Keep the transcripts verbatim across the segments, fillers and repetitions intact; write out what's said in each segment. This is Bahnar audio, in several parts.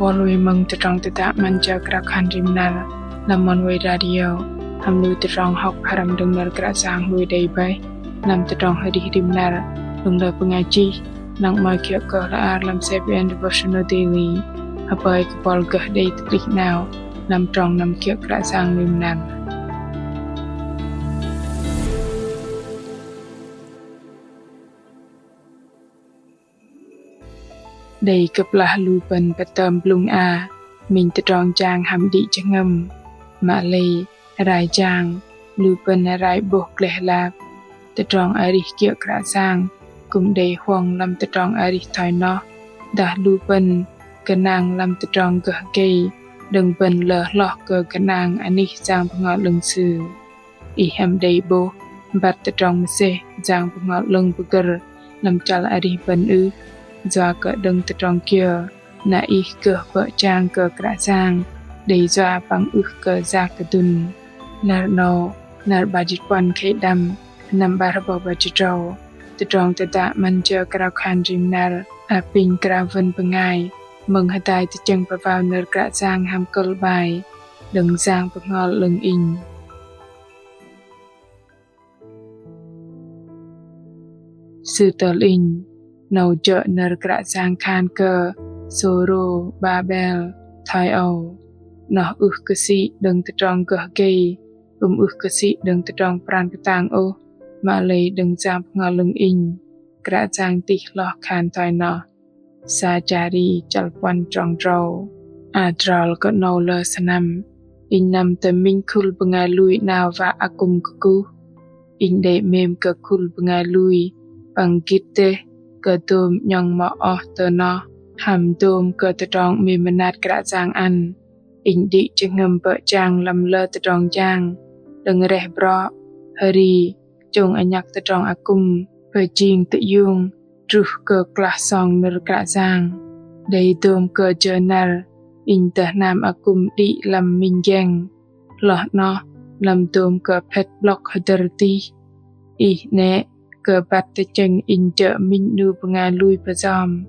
Bol wei mơ̆ng tơdrong tơdă 'Măn Jơ Krao Khan Rim Năr lăm Oneway Radio, hăm lu tơdrong hŏk pơhrăm đơ̆ng nơ̆r Kră Yang lui đei bơih lăm tơdrong arih rim năr đơ̆ng lơ bơngai chih, lăng 'mơ̆i kiơ̆ kơ hla ar lăm CBN Devotional Daily. Hơpơi kơ bol gơh đei tơplih 'nao lăm trong năm kiơ̆ Kră Yang rim năr. Đei kơplah lu bơ̆n pơtơm blŭng a, minh tơdrong jang hăm đĭ jơhngơ̆m. Mă lei rai jang, lu bơ̆n rai 'bôh gleh lap. Tơdrong arih kiơ̆ Kră Yang kư̆m đei huŏng lăm tơdrong arih thoi noh, dah lu bơ̆n gơnang lăm tơdrong gơh gei đơ̆ng bơ̆n lơ hloh kơ gơnang anih Yang Bơhngol 'Lơ̆ng Sư. Ih hăm đei 'bôh băt tơdrong mơsêh Yang Bơhngol 'Lơ̆ng pơgơ̆r lăm chăl arih bơ̆n ưh? Yua kơ đơ̆ng tơdrong kiơ na ih gơh bơ̆ jang kơ Kră Yang đei yua păng ưh kơ yak kơdŭn? Năr 'nâu, năr 'bar jĭt puăn khei đăm, năm 'bar rơbâu 'bar jĭt tơdrâu, tơdrong tơdă 'Măn Jơ Krao Khan Rim Năr apinh krao wơ̆n bơngai mơ̆ng hơdai tơchĕng pơwao nơ̆r Kră Yang hăm kơ̆l 'bai Đơ̆ng Yang Bơhngol 'Lơ̆ng inh. Sư tơl inh, 'nâu jơ̆ nơ̆r Kră Yang khan kơ Sôrôbabel thoi âu: 'Noh ưh kơ sĭ đơ̆ng tơdrong gơh gei, kư̆m ưh kơ sĭ đơ̆ng tơdrong pran kơtang ôh, mă lei đơ̆ng Yang Bơhngol 'Lơ̆ng inh, Kră Yang tih hloh khan thoi noh. Sachari chăl puăn trong tơdrâu. Adrol kơ 'nâu lơ sơnăm, inh năm tơ minh khul bơngai lui 'nao wă akŭm kơkuh. Inh đei 'mêm kơ khul bơngai lui păng gĭt dêh kơ dôm 'nhŏng mŏ oh tơ noh hăm dôm kơ tơdrong 'mêm mơnat Kră Yang ăn. Inh đĭ jơhngơ̆m bơ̆ jang lăm lơ tơdrong jang, đơ̆ng reh brŏ, hơri, chông anhăk tơdrong akŭm, pơjing tơiung truh kơ klah song nơ̆r Kră Yang. Đei dôm kơ jơ năr inh tơ hnam akŭm đĭ lăm minh jeng, hloh 'noh lăm dôm kơ phĕt 'blŏk hơdơ̆r tih. Ih 'nĕ kơ băt tơchĕng inh jơ̆ minh 'nu bơngai lui pơjom.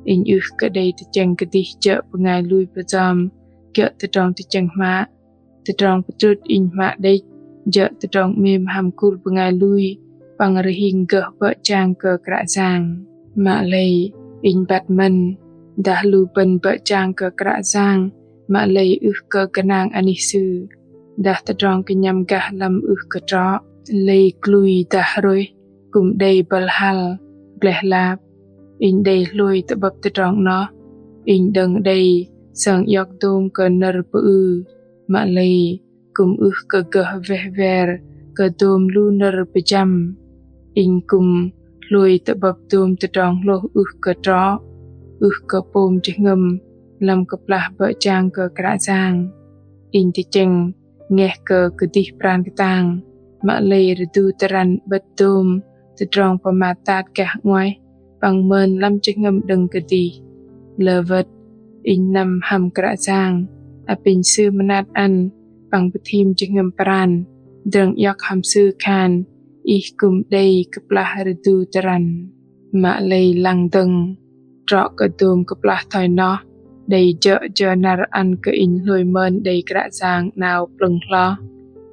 Inh ưh kơ đei tơchĕng kơdih jơ̆ bơngai lui pơjom kiơ̆ tơdrong tơchĕng hmă. Tơdrong pơtrŭt inh hmă đĕch jơ̆ tơdrong 'mêm hăm khul bơngai lui păng rơhing gơh bơ̆ jang kơ Kră Yang. Mă lei inh băt mơ̆n, dah lu bơ̆n bơ̆ jang kơ Kră Yang, mă lei ưh kơ gơnang anih Sư, dah tơdrong kơnhăm gah lăm ưh kơ trŏ, lei klui dah hrôih, kư̆m đei bơ̆l hăl, gleh lap. Inh đei hlôi tơ'bơ̆p tơdrong 'noh, inh đơ̆ng đei sơng iŏk dôm kơ nơ̆r pơư, mă lei kư̆m ưh kơ gơh weh wer kơ dôm lu nơ̆r pơjăm. Inh kư̆m hlôi tơ'bơ̆p dôm tơdrong hlôh ưh kơ trŏ, ưh kơ pôm jơhngơ̆m lăm kơplah bơ̆ jang kơ Kră Yang. Inh tơchĕng ngeh kơ kơdih pran kơtang, mă lei rơdu tơrăn 'bơ̆t dôm tơdrong pơmat tat gah 'nguaih păng mơn lăm jơhngơ̆m đơ̆ng kơdih. Lơ wơ̆t, inh năm hăm Kră Yang, apinh Sư mơnat ăn păng pơthim jơhngơ̆m pran, drơ̆ng iŏk hăm Sư khan ih kư̆m đei kơplah rơdu tơrăn. Mă lei lăng dơ̆ng, trŏ kơ dôm kơplah thoi noh, đei jơ̆ jơ năr ăn kơ inh hlôi mơn đei Kră Yang 'nao plơ̆ng hloh.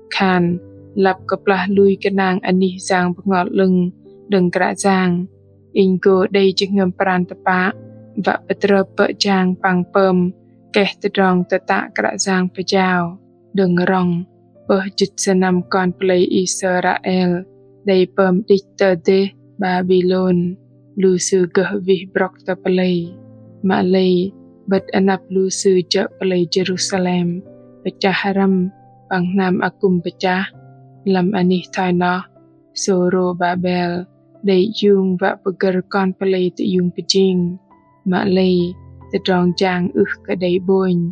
Khan lăp kơplah lui gơnang anih Yang Bơhngol 'Lơ̆ng đơ̆ng Kră Yang, inh gô đei jơhngơ̆m pran tơpă wă pơtrơp bơ̆ jang păng pơm keh tơdrong tơtă Kră Yang pơjao. Đơ̆ng rŏng, pơh jĭt sơnăm kon pơlei Israel đei pơm đĭch tơ dêh Babilôn, lu sư gơh wih brŏk tơ pơlei. Mă lei 'bơ̆t anăp lu sư jơ̆ pơlei Jêrusalem pơchah răm păng hnam akŭm pơchah. Lăm anih thoi noh, Sôrôbabel đei iung wă pơgơ̆r kon pơlei tơiung pơjing. Mă lei tơdrong jang ưh kơ đei 'bônh.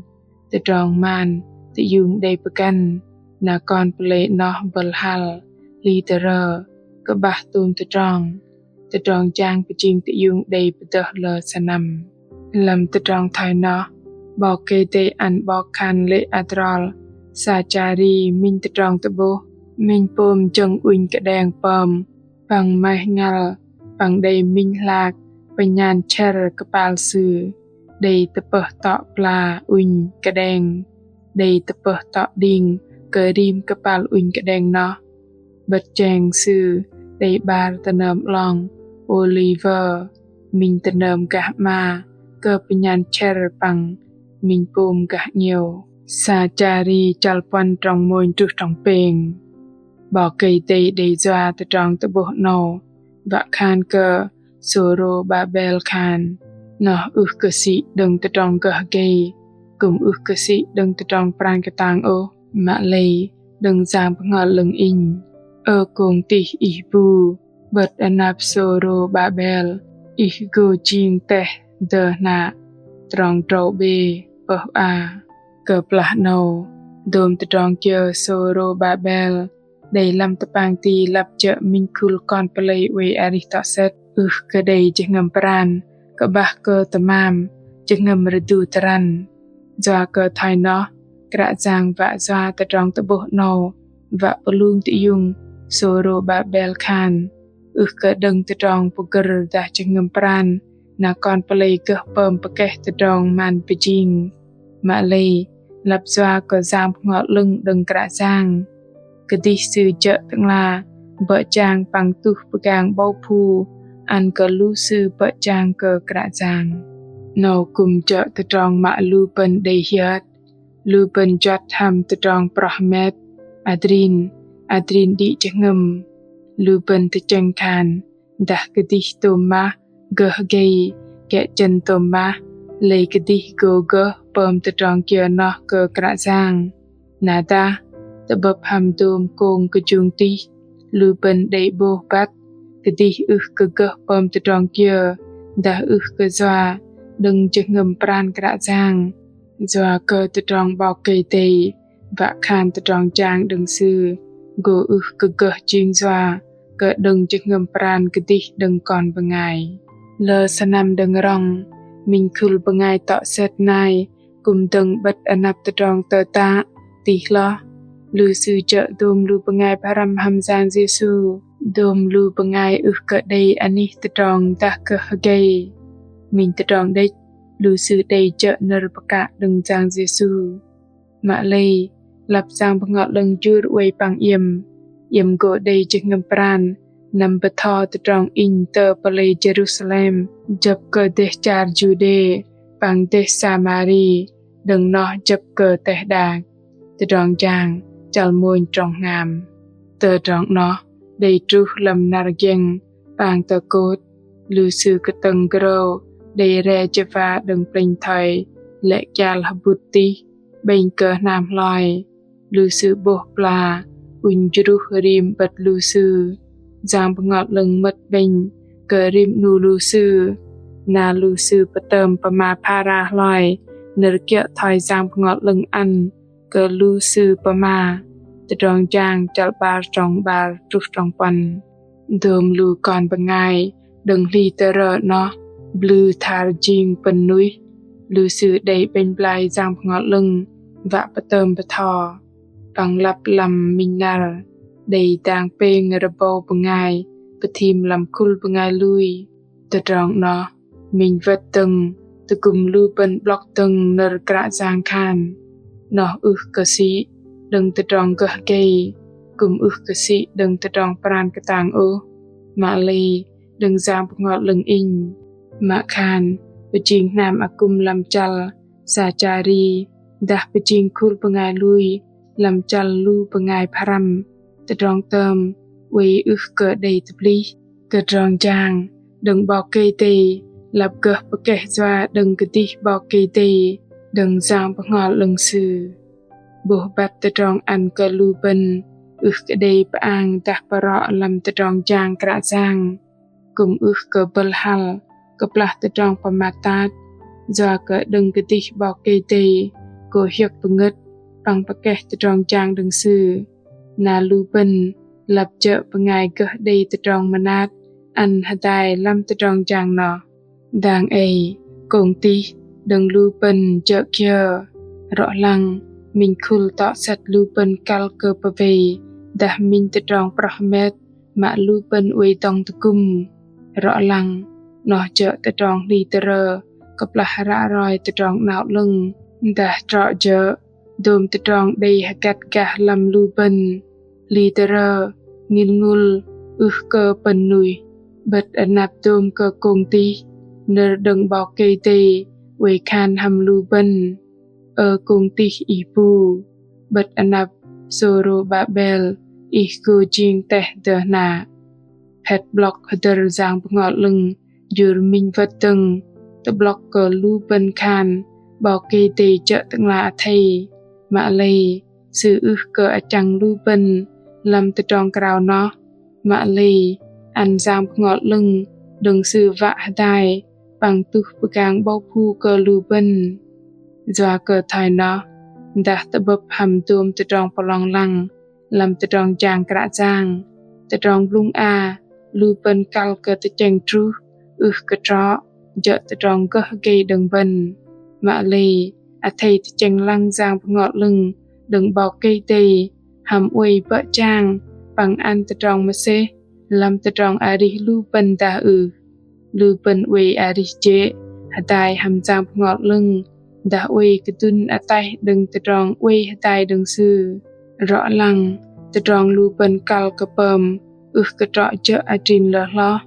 Tơdrong man tơiung đei pơgăn, na kon pơlei 'noh bơ̆l hăl, hli tơrơ, kơ'bah tôm tơdrong. Tơdrong jang pơjing tơiung đei pơdơh lơ sơnăm. Lăm tơdrong thoi noh, 'Bok Kei-Dei ăn 'bok khan lê̆ adrol Sachari minh tơdrong tơ'bôh, minh pôm jơ̆ng ŭnh kơđeng pơm păng maih ngăl, păng đei minh hlak pơnhan chĕr kơpal sư. đei tơpơh tŏ pla ŭnh kơđeng, đei tơpơh tŏ đing kơ rim kơpal ŭnh kơđeng noh. 'Bơ̆t jeng sư đei 'bar tơnơm 'long ôliwơ, minh tơnơm gah 'ma kơ pơnhan chĕr păng minh pôm gah 'ngiĕo. Sachari chăl puăn trong mônh truh trong pêng. 'Bok Kei-Dei đei yua tơdrong tơ'bôh 'nâu wă khan kơ Sôrôbabel khan: Noh ưh kơ sĭ đơ̆ng tơdrong gơh gei, kư̆m ưh kơ sĭ đơ̆ng tơdrong pran kơtang ôh. Mă lei đơ̆ng Yang Bơhngol 'Lơ̆ng inh, ơ kông tih ih bu, 'bơ̆t anăp Sôrôbabel ih gô jing teh dơ hnă. Trong drâu bê pơh a. Kơplah 'nâu, dôm tơdrong kiơ Sôrôbabel đei lăm tơpang ti lăp jơ̆ minh khul kon pơlei oei arih tŏ sĕt, ưh kơ đei jơhngơ̆m pran kơ'bah kơ tơmam jơhngơ̆m rơdu tơrăn. Yua kơ thoi noh, Kră Yang wă yua tơdrong tơ'bôh 'nâu wă pơlung tơiung Sôrôbabel khan: Ưh kơ đơ̆ng tơdrong pơgơ̆r dah jơhngơ̆m pran na kon pơlei gơh pơm pơkeh tơdrong man pơjing. Mă lei, lăp yua kơ Yang Bơhngol 'Lơ̆ng đơ̆ng Kră Yang, kơdih sư jơ̆ tơ'ngla bơ̆ jang păng tuh pơgang 'bâu phu ăn kơ lu sư bơ̆ jang kơ Kră Yang. 'Nâu kư̆m jơ̆ tơdrong mă lu bơ̆n đei hiơt. Lu bơ̆n juăt hăm tơdrong proh met, adrin, adrin đĭ jơhngơ̆m. Lu bơ̆n tơchĕng khan dah kơdih tôm mah gơh gei, kĕ chơ̆n tôm mah lei kơdih gô gơh pơm tơdrong kiơ noh kơ Kră Yang. Na dah tơ'bơ̆p hăm dôm kông kơjung tih, lu bơ̆n đei 'bôh băt kơdih ưh kơ gơh pơm tơdrong kiơ dah ưh kơ yua đơ̆ng jơhngơ̆m pran Kră Yang. Yua kơ tơdrong 'Bok Kei-Dei wă khan tơdrong jang đơ̆ng Sư gô ưh kơ gơh jing yua kơ đơ̆ng jơhngơ̆m pran kơdih đơ̆ng kon bơngai. Lơ sơnăm đơ̆ng rŏng, minh khul bơngai tŏ sĕt nai kư̆m dơ̆ng 'bơ̆t anăp tơdrong tơtă tih hloh. Lu sư jơ̆ dôm lu bơngai bơhrăm hăm Yang Yêsu, dôm lu bơngai ưh kơ đei anih tơdrong dah gơh hơgei. Minh tơdrong đĕch, lu sư đei jơ̆ nơ̆r pơkă đơ̆ng Yang Yêsu. Mă lei, lăp Yang Bơhngol 'Lơ̆ng jur oei păng iĕm, iĕm gô đei jơhngơ̆m pran năm bơtho tơdrong inh tơ pơlei Jêrusalem, jơ̆p kơ dêh char Juđê păng dêh Samari, đơ̆ng noh jơ̆p kơ teh đak. Tơdrong Jang chăl mônh trong hngam. Tơdrong noh đei truh lăm năr giĕng păng tơkôt, lu sư kơtơ̆ng grâu đei re jơwa đơ̆ng plĕnh thoi lĕ kial hơbŭt tih 'bĕnh kơ hnam hloi. Lu sư 'bôh pla ŭnh jruh rim 'bơ̆t lu sư. Yang Bơhngol 'Lơ̆ng mơ̆t 'bĕnh kơ rim 'nu lu sư. Na lu sư pơtơm pơma phara hloi nơ̆r kiơ̆ thoi Yang Bơhngol 'Lơ̆ng ăn kơ lu sư pơma. Tơdrong Jang chăl 'bar trong 'bar truh trong puăn. Dôm lu kon bơngai đơ̆ng hli tơrơ noh blư thar jing pơ̆n nuih. Lu sư đei 'bĕnh blai Yang Bơhngol 'Lơ̆ng wă pơtơm bơtho. Păng lăp lăm minh năr đei dang pêng rơbâu bơngai pơthim lăm khul bơngai lui. Tơdrong noh minh wơ̆t dơ̆ng tơgŭm lu bơ̆n 'blŏk dơ̆ng nơ̆r Kră Yang khan. Noh ưh kơ sĭ đơ̆ng tơdrong gơh gei, kư̆m ưh kơ sĭ đơ̆ng tơdrong pran kơtang ôh. Mă lei đơ̆ng Yang Bơhngol 'Lơ̆ng inh, mă khan pơjing hnam akŭm lăm chăl Sachari dah pơjing khul bơngai lui lăm chăl lu bơngai bơhrăm, tơdrong tơm oei ưh kơ đei tơplih. Tơdrong Jang đơ̆ng 'Bok Kei-Dei lăp gơh pơkeh yua đơ̆ng kơdih 'Bok Kei-Dei đơ̆ng Yang Bơhngol 'Lơ̆ng Sư. 'Bôh băt tơdrong ăn kơ lu bơ̆n ưh kơ đei pơang dah pơrŏ lăm tơdrong jang Kră Yang, kư̆m ưh kơ bơ̆l hăl kơplah tơdrong pơmat tat, yua kơ đơ̆ng kơdih 'Bok Kei-Dei gô hiơ̆k pơngơ̆t păng pơkeh tơdrong jang đơ̆ng Sư. Na lu bơ̆n lăp jơ̆ bơngai gơh đei tơdrong mơnat ăn hơdai lăm tơdrong jang noh. Dang ei, kông tih đơ̆ng lu bơ̆n jơ̆ kiơ? Rŏ lăng, minh khul tŏ sĕt lu bơ̆n kăl kơ pơwei dah minh tơdrong proh met mă lu bơ̆n oei dŏng tơgŭm. Rŏ lăng, noh jơ̆ tơdrong hli tơrơ kơplah ră roi tơdrong 'nao 'lơ̆ng dah trŏ jơ̆ dôm tơdrong đei hơgăt gah lăm lu bơ̆n. Hli tơrơ, ngil ngŭl ưh kơ pơ̆n nuih, 'bơ̆t anăp dôm kơ kông tih nơ̆r đơ̆ng 'Bok Kei-Dei oei khan hăm lu bơ̆n: Ơ kông tih ih bu, 'bơ̆t anăp Sôrô'babel ih gô jing teh dơh na. Phet 'blŏk hơdơ̆r Yang Bơhngol 'Lơ̆ng jur minh wơ̆t dơ̆ng tơ'blŏk kơ lu bơ̆n khan 'Bok Kei-Dei jơ̆ Tơ'ngla athei. Mă lei Sư ưh kơ achăng lu bơ̆n lăm tơdrong krao noh. Mă lei ăn Yang Bơhngol 'Lơ̆ng đơ̆ng Sư wă hơdai păng tuh pơgang 'bâu phu kơ lu bơ̆n. Yua kơ thoi noh, dah tơ'bơ̆p hăm dôm tơdrong pơlong lăng lăm tơdrong jang Kră Yang, tơdrong blŭng a lu bơ̆n kăl kơ tơchĕng truh ưh kơ trŏ jơ̆ tơdrong gơh gei đơ̆ng bơ̆n. Mă lei athei tơchĕng lăng Yang Bơhngol 'Lơ̆ng đơ̆ng 'Bok Kei-Dei hăm oei bơ̆ jang păng ăn tơdrong mơsêh lăm tơdrong arih lu bơ̆n dah ưh? Lu bơ̆n oei arih jê̆ hơdai hăm Yang Bơhngol 'Lơ̆ng dah oei kơdŭn ataih đơ̆ng tơdrong oei hơdai đơ̆ng Sư. Rŏ lăng, tơdrong lu bơ̆n kăl kơ pơm ưh kơ trŏ jơ̆ adrin lơ hloh.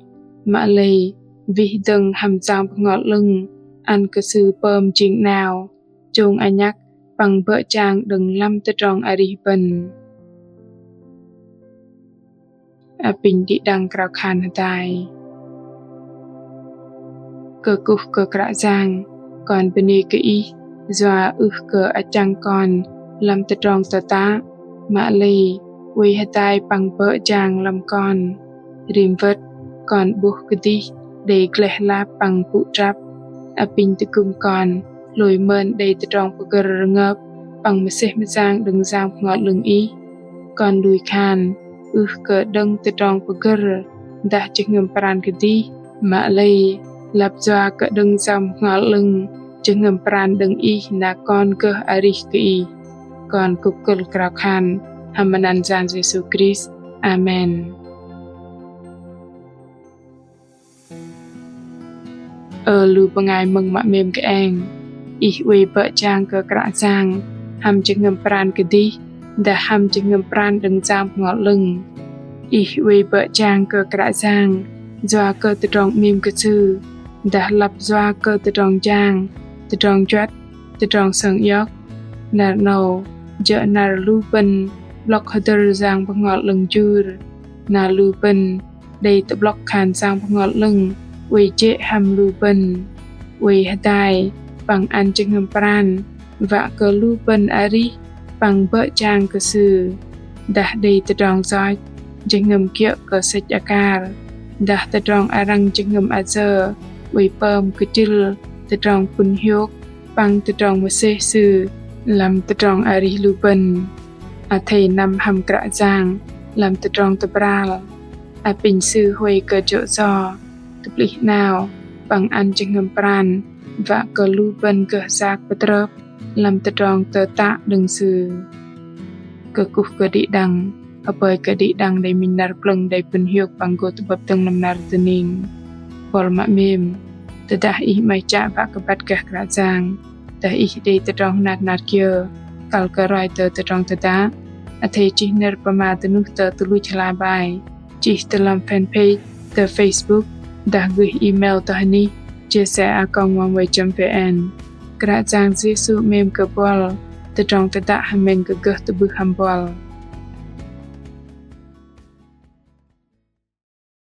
Mă lei wih dơ̆ng hăm Yang Bơhngol 'Lơ̆ng ăn kơ Sư pơm jing 'nao, chông anhăk păng bơ̆ jang đơ̆ng lăm tơdrong arih bơ̆n. Apinh đĭ đăng krao khan hơdai. Kơkuh kơ Kră Yang, kon bơnê kơ Ih yua ưh kơ achăng kon lăm tơdrong tơtă, mă lei oei hơdai păng bơ̆ jang lăm kon. Rim wơ̆t kon 'bôh kơdih đei gleh lap păng pŭ trăp. Apinh tơgŭm kon hlôi mơn đei tơdrong pơgơ̆r rơngơp păng mơsêh mơyang đơ̆ng Yang Bơhngol 'Lơ̆ng Ih. Kon lui khan ưh kơ đơ̆ng tơdrong pơgơ̆r dah jơhngơ̆m pran kơdih, mă lei lăp yua kơ đơ̆ng Yang Bơhngol 'Lơ̆ng jơhngơ̆m pran đơ̆ng Ih na kon gơh arih kơ Ih. Kon kŭk kơ̆l krao khan hăm măt anăn Yang Yêsu Krist. Amen. Ơ lu bơngai mơ̆ng mă 'mêm kơeng, ih oei bơ̆ jang kơ Kră Yang hăm jơhngơ̆m pran kơdih dah hăm jơhngơ̆m pran đơ̆ng Yang Bơhngol 'Lơ̆ng? Ih oei bơ̆ jang kơ Kră Yang yua kơ tơdrong 'mêm kơ Sư dah lăp yua kơ tơdrong jang, tơdrong juăt, tơdrong sơng iŏk? Năr 'nâu jơ̆ năr lu bơ̆n 'blŏk hơdơ̆r Yang Bơhngol 'Lơ̆ng jur. Na lu bơ̆n đei tơ'blŏk khan Yang Bơhngol 'Lơ̆ng oei jê̆ hăm lu bơ̆n, oei hơdai păng ăn jơhngơ̆m pran wă kơ lu bơ̆n arih păng bơ̆ jang kơ Sư. Dah đei tơdrong yoch, jơhngơ̆m kiơ̆ kơ sĕch akar, dah tơdrong arăng jơhngơ̆m ayơ oei pơm kơjĭl tơdrong pŭn hiôk păng tơdrong mơsêh Sư lăm tơdrong arih lu bơ̆n. Athei năm hăm Kră Yang lăm tơdrong tơbral. Apinh Sư huay kơ jô̆ yo, tơplih 'nao păng ăn jơhngơ̆m pran wă kơ lu bơ̆n gơh yak pơtrơp lăm tơdrong tơtă đơ̆ng Sư. Kơkuh kơ đĭ đăng, hơpơi kơ đĭ đăng đei minh năr plơ̆ng đei pŭn hiôk păng gô tơ'bơ̆p dơ̆ng lăm năr dơning. Buăl mă 'mêm, tơdah ih 'maih chă wă kơ băt gah Kră Yang, dah ih đei tơdrong hnat hnat kiơ kăl kơ roi tơ tơdrong tơdă, athei chih nơ̆r pơma dơnuh tơ tơluch hla bơar, chih tơ lăm fanpage tơ Facebook, dah gơih email tơ hơnih chia sẻ a còng oneway chấm vn. Kră Yang Yêsu 'mêm kơ buăl, tơdrong tơdă hơmĕng kơ gơh tơ'bưh hăm buăl.